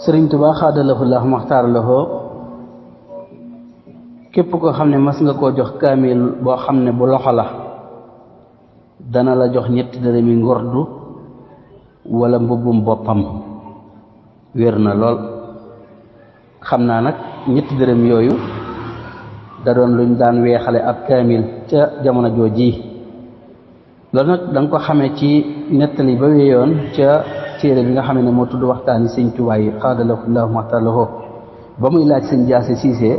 Sëriñ Tuubaa xaadalahu laahu maxtaar lahu képp koo xam ne mas nga koo jox kaamil boo xam ne bu loxo la dana la jox ñetti dërëmi ngordu wala mbubbum boppam. wér na lool. xam naa nag ñetti dërëm yooyu da doon luñ daan weexale ab kaamil ca jamono jooji. loolu nag da nga ko xamee ci nettali ba wéyoon ca téere bi nga xam ne moo tudd waxtaani sëñ Tuubaa yi xaadalahu laahu maxtaar lahu ba muy laaj sëñ Jaase Siise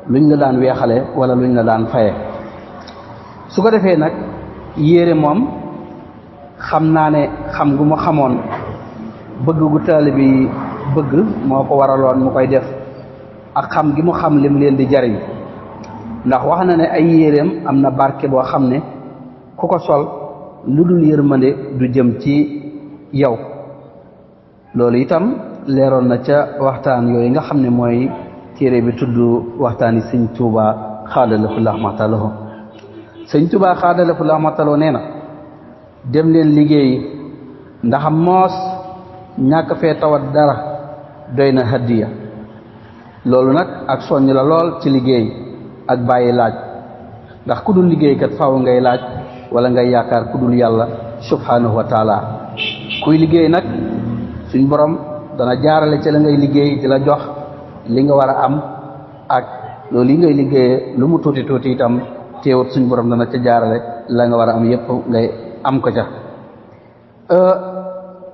luñ la daan weexale wala luñ la daan faye. su ko defee nag yére moom xam naa ne xam gu mu xamoon bëgg gu taalibe bi bëgg moo ko waraloon mu koy def ak xam gi mu xam lim leen di jariñ, ndax wax na ne ay yéreem am na barke boo xam ne ku ko sol lu dul yërmande du jëm ci yow. loolu itam leeroon na ca waxtaan yooyu nga xam ne mooy téere bi tudd waxtaani sëñ Tuubaa xaadalahu laahu maxtaar lahu. sëñ Tuubaa xaadalahu laahu maxtaar lahu nee na dem leen liggéeyi ndax moos ñàkk fee tawat dara doy na hadiya. loolu nag ak soññ la lool ci liggéey ak bàyyi laaj, ndax ku dul liggéeykat faaw ngay laaj wala ngay yaakaar ku dul yàlla subhanahu wa taala. kuy liggéey nag suñ borom dana jaarale ci la ngay liggéey di la jox li nga war a am, ak loolu yi ngay liggéeyee lu mu tuuti tuuti itam teewut suñ borom dana ca jaarale la nga war a am yépp ngay am ko ca.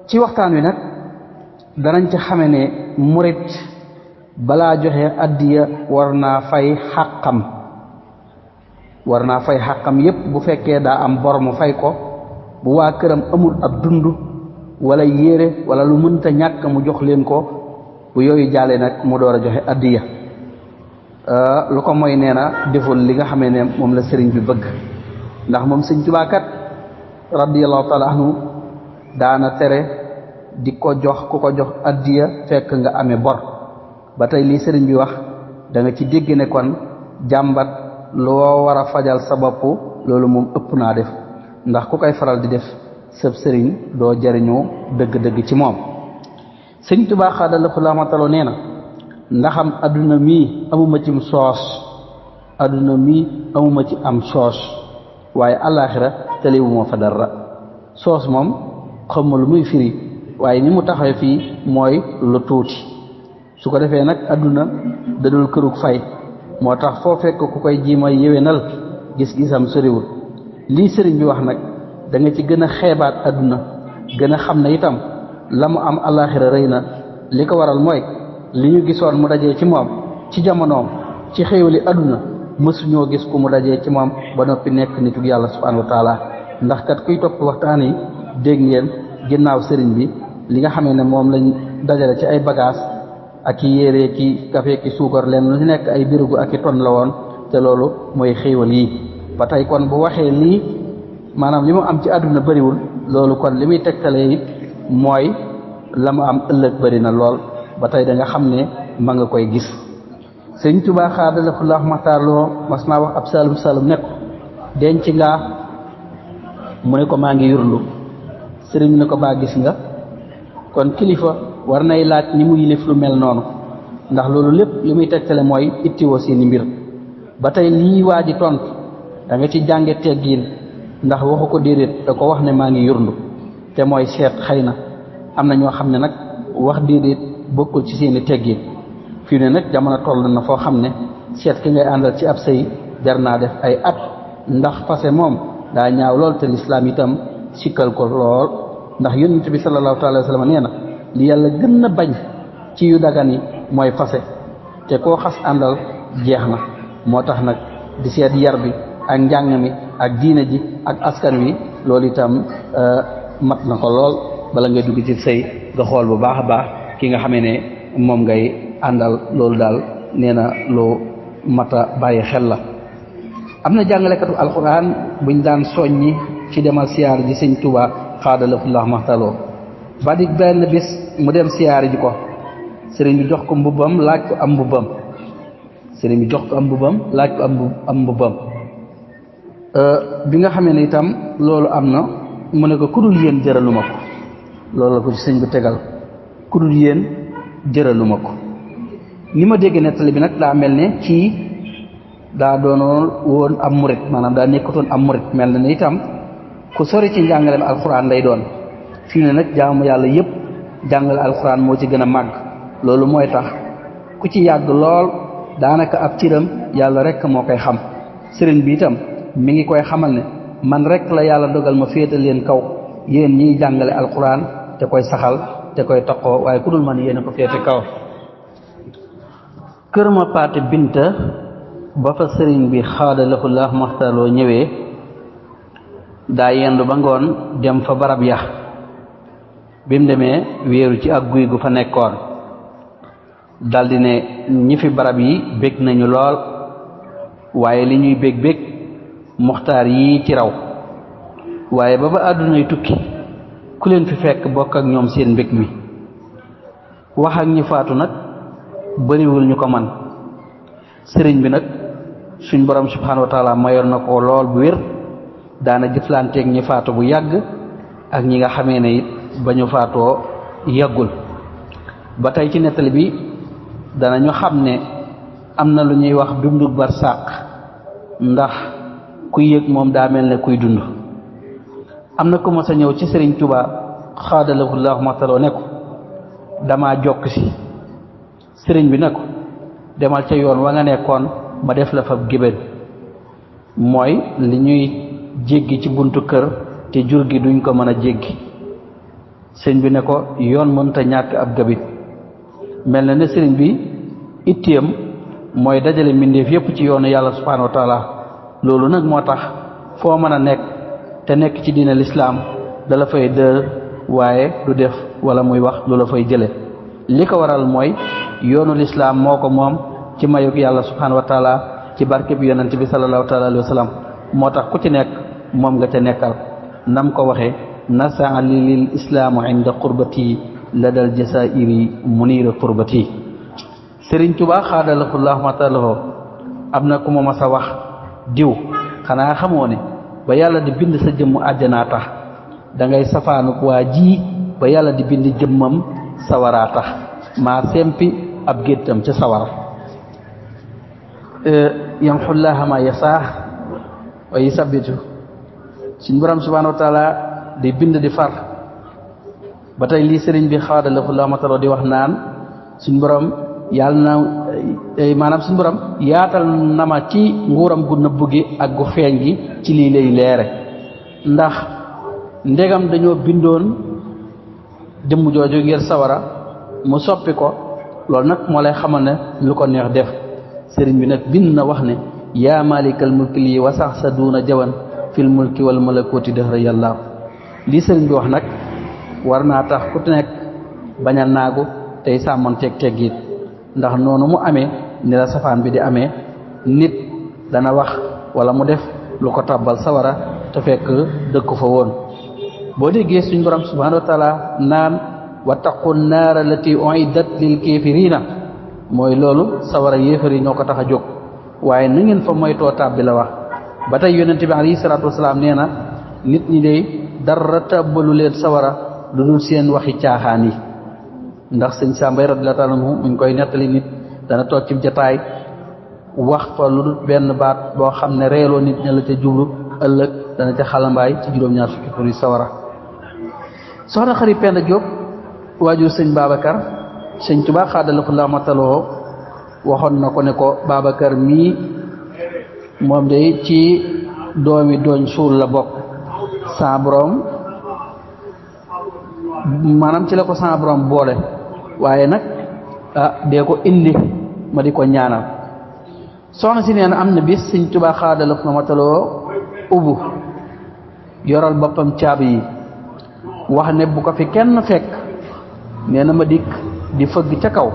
ci waxtaan wi nag danañ ca xame ne murit balaa joxe addiya war naa fay xàqam yépp. bu fekkee daa am bor mu fay ko, bu waa këram amul ab dund wala yére wala lu mënta ñàkk mu jox leen ko, bu yooyu jàllee nag mu door a joxe addiya. lu ko mooy nee na deful li nga xamee ne moom la sëriñ bi bëgg, ndax moom sëñ Tuubaa kat radiyallahu taala anhu daana tere di ko jox ku ko jox addiya fekk nga amee bor. ba tey lii sëriñ bi wax da nga ci dégg ne kon jàmbat loo war a fajal sa bopp loolu moom ëpp naa def, ndax ku koy faral di def sëb sëriñ doo jariñoo dëgg-dëgg ci moom. sëñ Tuubaa xaadalahu laahu maxtaar lahu nee na ndaxam adduna mii amuma ci am soos waaye àllaaxira tëlewuma fa dara. soos moom xamma lu muy firi, waaye ni mu taxawee fii mooy lu tuuti. su ko defee nag adduna dadul kërug fay, moo tax foo fekk ku koy jiima yéwénal gis-gisam soriwul. lii sëriñ bi wax nag da nga ci gën a xeebaat adduna, gën a xam ne itam la mu am àllaaxira rëy na. li ko waral mooy li ñu gisoon mu dajee ci moom ci jamonoom ci xéewali adduna mësuñoo gis ku mu dajee ci moom ba noppi nekk nitu yàlla subhanahu wa taala. ndax kat kuy topp waxtaan yi dégg ngeen ginnaaw sëriñ bi li nga xamee ne moom lañ dajale ci ay bagages ak i yére ki kafe ki suukar leen lu nekk ay birigu ak i ton la woon, te loolu mooy xéewal yi. ba tey kon bu waxee lii maanaam li mu am ci àdduna bëriwul, loolu kon li muy tegtalee it mooy la mu am ëllëg bëri na lool. ba tey da nga xam ne ma nga koy gis. sëñ Tuubaa xaadalahu laahu maxtaar lahu mas naa wax ab salum ne ko denc ngaa, mu ne ko maa ngi yurlu. sëriñ ne ko baa gis nga. kon kilifa war nay laaj ni mu yilif lu mel noonu, ndax loolu lépp li muy tegtale mooy ittiwoo seeni mbir. ba tey lii waa ji tontu da nga ci jànge teggiin, ndax waxu ko déedéet, da ko wax ne maa ngi yurlu, te mooy seet. xëy na am na ñoo xam ne nag wax déedéet bokkul ci seeni teggiin. fii ne nag jamono toll na foo xam ne seet ki ngay àndal ci ab sëy jar naa def ay at, ndax fase moom daa ñaaw lool, te lislaam itam sikkal ko lool. ndax yonent bi sallallahu taala wa sallam nee na li yàlla gën a bañ ci yu dagan yi mooy fase, te koo xas àndal jeex na. moo tax nag di seet yar bi ak njàng mi ak diine ji ak askan wi, loolu itam mat na ko lool. bala ngay dugg ci sëy nga xool bu baax a baax ki nga xamee ne moom ngay àndal. loolu daal nee na lu mata bàyyi xel la. am na jàngalekatu alquran buñ daan soññi ci demal siyaar ji sëñ Tuubaa xaadalahu laahu maxtaar lahu. ba di benn bis mu dem siyaar ji ko, sëriñ bi jox ko mbubbam laaj ko am mbubbam. bi nga xamee ne itam loolu am na, mu ne ko kudul yéen jëraluma ko. loolu la ko ci sëñ bi tegal, kudul yéen jëraluma ko ni ma dégg nettali bi nag daa mel ne ci daa doonoon woon am murit maanaam daa nekkutoon am murit mel na ne itam ku sori ci njàngaleem alxuraan lay doon fii ne nag jaamu yàlla yépp jàngale alxuraan moo ci gën a màgg loolu mooy tax ku ci yàgg lool daanaka ab ciram yàlla rek moo koy xam sëriñ bi itam mi ngi koy xamal ne man rek la yàlla dogal ma féetal leen kaw yéen ñiy jàngale alxuraan te koy saxal te koy toqoo waaye ku dul man yéen a ko féete kaw kër ma paate binta ba fa sëriñ bi xaadalahu laa maxtaloo ñëwee daa yendu ba ngoon dem fa barab ya bi mu demee wéeru ci ak guy gu fa nekkoon daldi ne ñi fi barab yi bég nañu lool waaye li ñuy bég muxtaar yi ci raw waaye ba àddunay tukki ku leen fi fekk bokk ak ñoom seen mbég mi wax ak ñi faatu nag bariwul ñu ko man sëriñ bi nag suñ borom subhanahu wa taala mayoon na ko lool bu wér daana jëflanteeg ñi faatu bu yàgg ak ñi nga xamee ne it ba ñu faatoo yàggul ba tey ci nettali bi danañu xam ne am na lu ñuy wax dundug barsàq ndax kuy yëg moom daa mel ne kuy dund am na ku ma sa ñëw ci sëriñ Tuubaa xaadalahu laahu maxtaloo ne ko dama jokk si sëriñ bi ne ko demal ca yoon wa nga nekkoon ma def la fa gébél mooy li ñuy jéggi ci buntu kër te jur gi duñ ko mën a jéggi sëriñ bi ne ko yoon mënta ñàkk ab gabit mel na ne sëriñ bi itteem mooy dajale mbindeef yépp ci yoonu yàlla subhanahu wa taala loolu nag moo tax foo mën a nekk te nekk ci diine lislaam dala fay dër waaye du def wala muy wax lu la fay jële li ko waral mooy yoonu lislaam moo ko moom ci mayug yàlla subhanahu wa taala ci barke bi yonent bi sallallahu taala alayhi wa sallam moo tax ku ci nekk moom nga ca nekkal nam ko waxee nasaa lil islaamu inda qurbati la dal jasairi munira qurbati sëriñ Tuubaa xaadalahu laahu maxtaloo am na ku ma mas a wax diw xanaa xamoo ne ba yàlla di bind sa jëmm àjjanaa tax da ngay safaanuk waa ji ba yàlla di bind jëmmam sawaraa tax maa sempi ab géttam ca sawara yamxullaaha ma yasaa wa yusabbitu suñ borom subhanahu wa taala di bind di far ba tey lii sëriñ bi xaadalahu laahu maxtaloo di wax naan suñ borom yàlla na maanaam suñu borom yaatal na ma ci nguuram gu nëbbu gi ak gu feeñ gi ci lii lay leere ndax ndegam dañoo bindoon jëmm jooju ngir sawara mu soppi ko loolu nag moo lay xamal ne lu ko neex def sëriñ bi nag bind na wax ne yaa malikal mulki lii wasax sa duuna jawan fil mulki wal malakooti dëhra yàlla lii sëriñ bi wax nag war naa tax ku nekk bañ a naagu tey sàmmoon teg it ndax noonu mu amee ni la safaan bi di amee nit dana wax wala mu def lu ko tàbbal sawara te fekk dëkku fa woon boo déggee suñ borom subhanahu wa taala naan wattaqu naara allati uiddat lil kafirina mooy loolu sawara yéefar yi ñoo ko tax a jóg waaye na ngeen fa moytoo tàbbi la wax ba tey yonent bi alayhi salaatu wasalaam nee na nit ñi de dara tàbbalu leen sawara lu dul seen waxi caaxaan yi ndax sëñ Sàmbay radiyallaahu taala anhu muñ koy nettali nit dana toog ci jataay wax fa lu dul benn baat boo xam ne reeloo nit ña la ca jublu ëllëg dana ca xalambaay ci juróom-ñaar fukki pour yi sawara soxna Xari Penda Jóob waajur sëñ Babacar sëñ Tuubaa xaadalahu laahu maxtaloo waxoon na ko ne ko Babacar mii moom de ci doomi dooñ suul la bokk sa borom maanaam ci la ko sa borom boole waaye nag dee ko indi ma di ko ñaanal soxna si nee na am na bis sëñ Tuubaa xaadalahu laahu maxtaloo ubbu yoral boppam caabi yi wax ne bu ko fi kenn fekk nee na ma dikk di fëgg ca kaw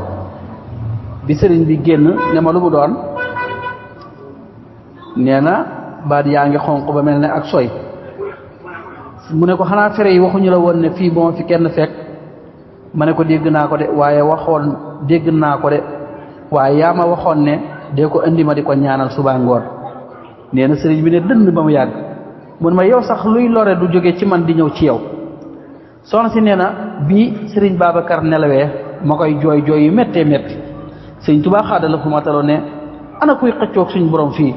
bi sëriñ bi génn ne ma lu mu doon nee na baat yaa ngi xonq ba mel ne ak soy mu ne ko xanaa fere yi waxuñu la woon ne fii boo fi kenn fekk ma ne ko dégg naa ko de waaye dégg naa ko de waaye yaa ma waxoon ne dee ko indi ma di ko ñaanal suba ngoon nee na sëriñ bi ne dënd ba mu yàgg mun ma yow sax luy lore du jóge ci man di ñëw ci yow soxna si nee na bi sëriñ Babacar nelawee ma koy jooy jooy yu méttee métti sëñ Tuubaa xaadala fu ma taloo ne ana kuy xëccoog suñ borom fii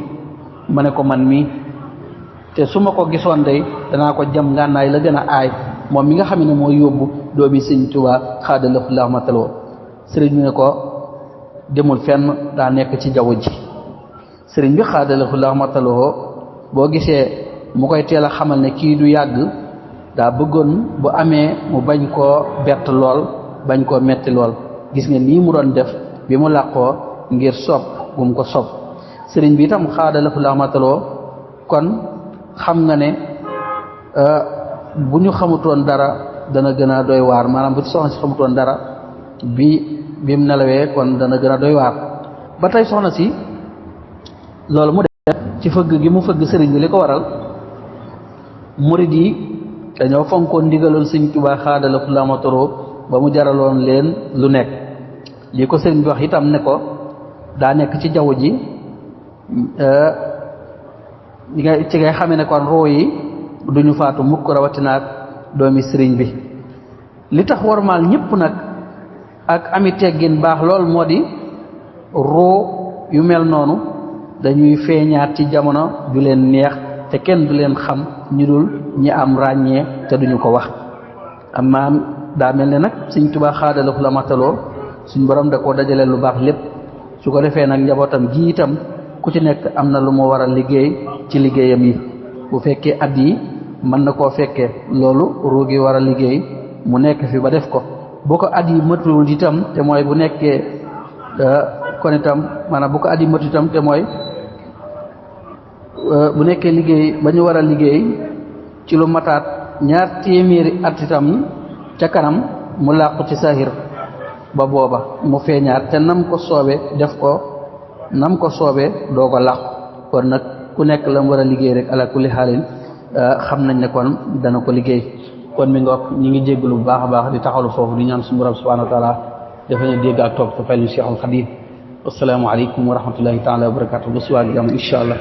ma ne ko man mii te su ma ko gisoon day danaa ko jam ngànnaay la gën a aay moom mi nga xam ne moo yóbbu doomi sëñ Tuubaa xaadala fu ma taloo sëriñ bi ne ko demul fenn daa nekk ci jaww ji sëriñ bi xaadala fu ma taloo boo gisee mu koy teel a xamal ne kii du yàgg daa bëggoon bu amee mu bañ koo bett lool bañ koo metti lool gis nga nii mu doon def bi mu làqoo ngir sopp gum ko sopp sëriñ bi itam xaadala fu ma taloo kon xam nga ne bu ñu xamutoon dara dana gën a doy waar maanaam bu ci soxna si xamutoon dara bi mu nelawee kon dana gën a doy waar ba tey soxna si loolu mu def ci fëgg gi mu fëgg sëriñ bi li ko waral murid yi dañoo fonkoon ndigalul sëñ Tuubaa xaadala fu ma taloo ba mu jaraloon leen lu nekk li ko sëriñ bi wax itam ne ko daa nekk ci jaww ji ci ngay xamee ne kon roo yi duñu faatu mukk rawatinaak doomi sëriñ bi li tax warmaal ñëpp nag ak ami teggin baax lool moo di roo yu mel noonu dañuy feeñaat ci jamono du leen neex te kenn du leen xam ñu dul ñi am ràññee te duñu ko wax amaam daa mel ne nag sëñ Tuubaa xaadala fu la mataloo suñ borom da koo dajale lu baax lépp su ko defee nag njabootam gi itam ku ci nekk am na lu mu war a liggéey ci liggéeyam yi bu fekkee at yi mën na koo fekkee loolu ruugi war a liggéey mu nekk fi ba def ko bu ko at yi matul itam te mooy bu nekkee kon itam maanaam bu ko at yi matul itam te mooy bu nekkee liggéey ba ñu war a liggéey ci lu mataat 2 téeméeri at itam ca kanam mu làqu ci sahir ba booba mu feeñaat te nam ko soobe def ko nam ko soobee doo ko làqu kon nag ku nekk la mu war a liggéey rek ala kulli xaalin xam nañ ne kon dana ko liggéey kon mi ngoog ñi ngi jéggalu bu baax a baax di taxawlu foofu di ñaan suñu borom subhanahu wa taala dafa ñu dégg ak toog te fay ñu Cheikhul Khadim assalaamu aleykum wa rahmatullahi taala wa barakatuh ba suwaag jàmm incha allah